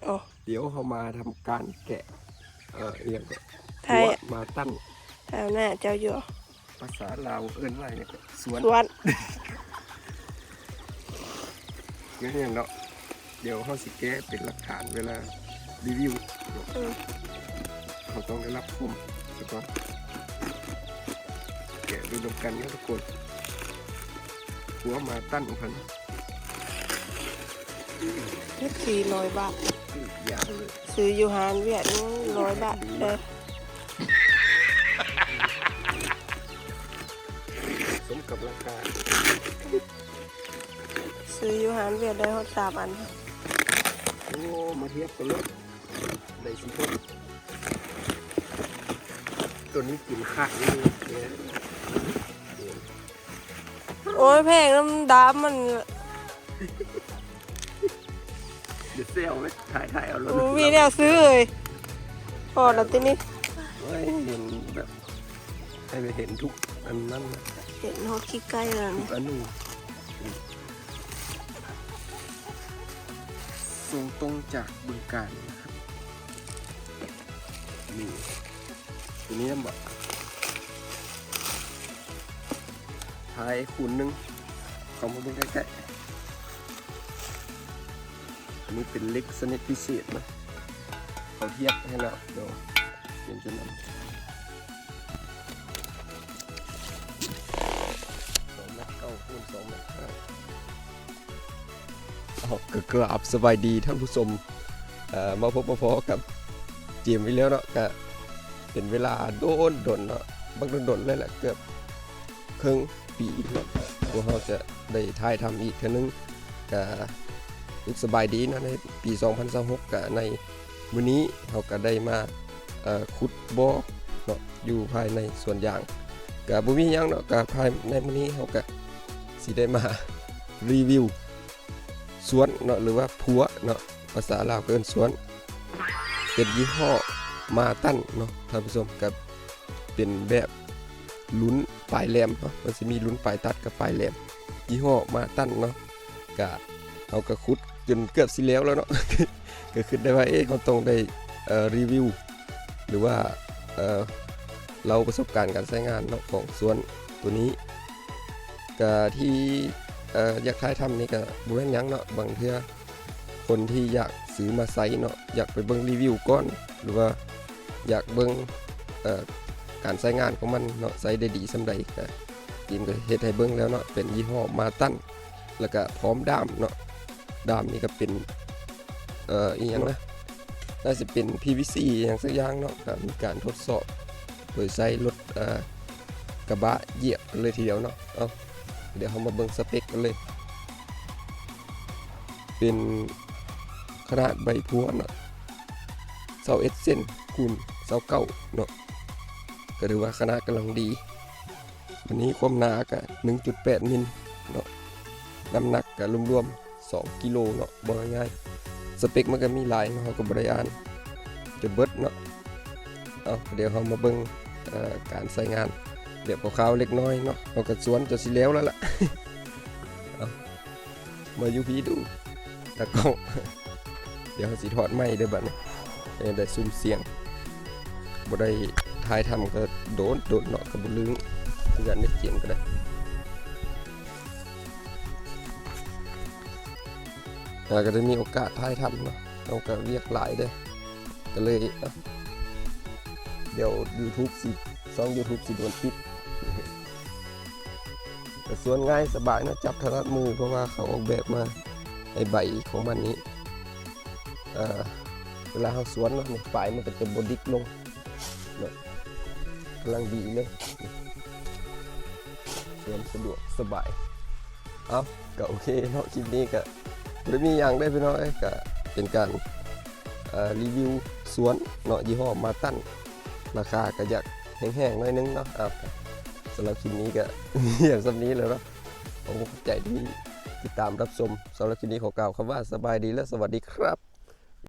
ໂອ້ ດຽວເຮົາມາທຳການແກະ ເອີ ອີ່ຫຍັງກໍ ໄທ ຂົວມາຕັນ ແຖວໜ້າເຈົ້າຢູ່ ພາສາລາວເອີ້ນວ່າຫຍັງກໍ ສວນ ສວນ ແມ່ນຫຍັງເນາະ ດຽວເຮົາຊິແກະເປັນຫຼັກຖານເວລາຣີວິວເນາະ ອືມ ເຮົາຕ້ອງໄດ້ຮັບຊົມສະກ່ອນ ແກະດູນຳກັນເນາະທຸກຄົນ ຂົວມາຕັນຂອງເພິ່ນ ເຈັດສິບສີ່ຮ້ອຍບາດ ຊື້ຢູ່ຮ້ານຫວຽດ ຮ້ອຍບາດເດີ ສົມກັບລາຄາ ຊື້ຢູ່ຮ້ານຫວຽດໄດ້ຮອດສາມອັນ ໂອ້ ມາທຽບກັນໂລດ ໄດ້ສິບຫົກ ໂຕນີ້ກິນຄັກຢູ່ ໂອ້ຍ ແພງນຳດາມມັນ ດຽວແຊວໄວ້ ຖ່າຍໆ ເອົາໂລດ ບໍ່ມີແນວຊື້ເລີຍ ພໍແລ້ວຕິນີ້ ໂອ້ຍ ເຫັນແບບ ໃຫ້ໄປເຫັນທຸກອັນນັ້ນນະ ເຫັນຮອດຂີ້ໄກ່ແລ້ວ ທຸກອະນຸ ສົ່ງຕົງຈາກບຶງການນະຄັບ ນີ້ ໂຕນີ້ນຳບໍ່ ທ້າຍຄູນໜຶ່ງ ເຂົ້າມາເບິ່ງໃກ້ໆ ອັນນີ້ເປັນເຫຼັກຊະນິດພິເສດເນາະ ເຂົາທຽບໃຫ້ແລ້ວ ດຽວປ່ຽນຈຸດນຳ ສອງແມັດເກົ້າຄູນສອງແມັດຫ້າ ເອົາ ກໍກາບສະບາຍດີທ່ານຜູ້ຊົມ ເອີ ມາພົບມາພໍ້ກັບເຈມອີກແລ້ວເນາະ ກະເປັນເວລາໂດນດົນເນາະ ບັກດົນໆ ເລີຍແຫຼະ ເກືອບເຄິ່ງປີເນາະ ພວກເຮົາຈະໄດ້ຖ່າຍທຳອີກເທື່ອໜຶ່ງ ກະສະບາຍດີເນາະ ໃນປີສອງພັນຊາວຫົກ ກະໃນມື້ນີ້ເຮົາກະໄດ້ມາ ເອີ ຂຸດບໍ່ເນາະ ຢູ່ພາຍໃນສວນຢາງ ກະບໍ່ມີຫຍັງເນາະ ກະພາຍໃນມື້ນີ້ເຮົາກະຊິໄດ້ມາຣີວິວ ສວນເນາະ ຫຼືວ່າຜົວເນາະ ພາສາລາວກໍເອີ້ນສວນ ເປັນຍີ່ຫໍ້ມາຕັນເນາະທ່ານຜູ້ຊົມ ກໍເປັນແບບລຸ້ນປາຍແຫຼມເນາະ ມັນຊິມີລຸ້ນປາຍຕັດກັບປາຍແຫຼມ ຍີ່ຫໍ້ມາຕັນເນາະ ກະເຮົາກໍຂຸດຈົນເກືອບຊິແລ້ວແລ້ວເນາະ ກໍຄິດໄດ້ວ່າ ເອະ ເຮົາຕ້ອງໄດ້ ເອີ ຣີວິວ ຫຼືວ່າ ເອີ ເລົ່າປະສົບການການໃຊ້ງານເນາະ ຂອງສວນໂຕນີ້ ກະທີ່ ເອີ ຢາກຖ່າຍທຳນີ້ກະບໍ່ແມ່ນຫຍັງເນາະ ບາງເທື່ອຄົນທີ່ຢາກຊື້ມາໃຊ້ເນາະ ຢາກໄປເບິ່ງຣີວິວກ່ອນ ຫຼືວ່າຢາກເບິ່ງ ເອີ ການໃຊ້ງານຂອງມັນເນາະ ໃຊ້ໄດ້ດີສ່ຳໃດ ກະເຈມກໍເຮັດໃຫ້ເບິ່ງແລ້ວເນາະ ເປັນຍີ່ຫໍ້ມາຕັນ ແລ້ວກະພ້ອມດ້າມເນາະ ດ້າມນີ້ກໍເປັນ ເອີ ອີ່ຫຍັງນະ ໜ້າຈະເປັນ ພີວີຊີ ອີ່ຫຍັງສັກຢ່າງເນາະ ກໍມີການທົດສອບໂດຍໃຊ້ລົດ ເອີ ກະບະຢຽບກັນເລີຍທີດຽວເນາະ ເອົາ ດຽວເຮົາມາເບິ່ງສະເປັກກັນເລີຍ ເປັນຂະໜາດໃບພົວເນາະ ຊາວເອັດເຊັນ ຄູນຊາວເກົ້າເນາະ ກໍຖືວ່າຂະໜາດກຳລັງດີ ບາດນີ້ຄວາມໜາກະໜຶ່ງຈຸດແປດມິນເນາະ ນ້ຳໜັກກະລວມໆສອງກິໂລເນາະ ເວົ້າງ່າຍໆ ສະເປັກມັນກະມີຫຼາຍເນາະ ເຮົາກະບໍ່ໄດ້ອ່ານຈົນເບິດເນາະ ເອົາ ດຽວເຮົາມາເບິ່ງ ເອີ ການໃຊ້ງານແບບຄ່າວໆເລັກນ້ອຍເນາະ ເຮົາກະສວນຈົນຊິແລ້ວແລ້ວລະ ເອົາ ມາຢູ່ພີ້ດູ ຕາກ້ອງ ດຽວເຮົາຊິຖອດໄມເດີບາດນີ້ ເອີ ໄດ້ຊຸມສຽງ ບໍ່ໄດ້ຖ່າຍທຳກໍໂດນໆເນາະ ກໍບໍ່ລຶ້ງຄືກັນເດ້ ກຽມກໍໄດ້ ຫາກໍໄດ້ມີໂອກາດຖ່າຍທຳເນາະ ເຮົາກໍວຽກຫຼາຍເດ້ ກໍເລີຍ ດຽວຢູທູບຊິ ຊ່ອງຢູທູບຊິໂດນປິດ ກໍສວນງ່າຍສະບາຍເນາະ ຈັບຖະໜັດມື ເພາະວ່າເຂົາອອກແບບມາໃຫ້ໃບຂອງມັນນີ້ ເອີ ເວລາເຮົາສວນເນາະ ນີ້ ປາຍມັນກໍຈະບໍ່ດິກລົງເນາະ ກຳລັງດີເລີຍ ສວນສະດວກສະບາຍ ເອົາ ກໍໂອເຄເນາະ ຄລິບນີ້ກໍບໍ່ໄດ້ມີຫຍັງເດ້ພີ່ນ້ອງເອີຍ ກໍເປັນການ ເອີ ຣີວິວສວນເນາະ ຍີ່ຫໍ້ມາຕັນ ລາຄາກໍຢາກແຮງໆໜ້ອຍໜຶ່ງເນາະ ເອົາ ສຳລັບຄລິບນີ້ກໍມີຫຍັງສ່ຳນີ້ແຫຼະເນາະ ຂອບໃຈທີ່ຕິດຕາມຮັບຊົມ ສຳລັບຄລິບນີ້ຂໍກ່າວຄຳວ່າສະບາຍດີ ແລະ ສະຫວັດດີຄັບ.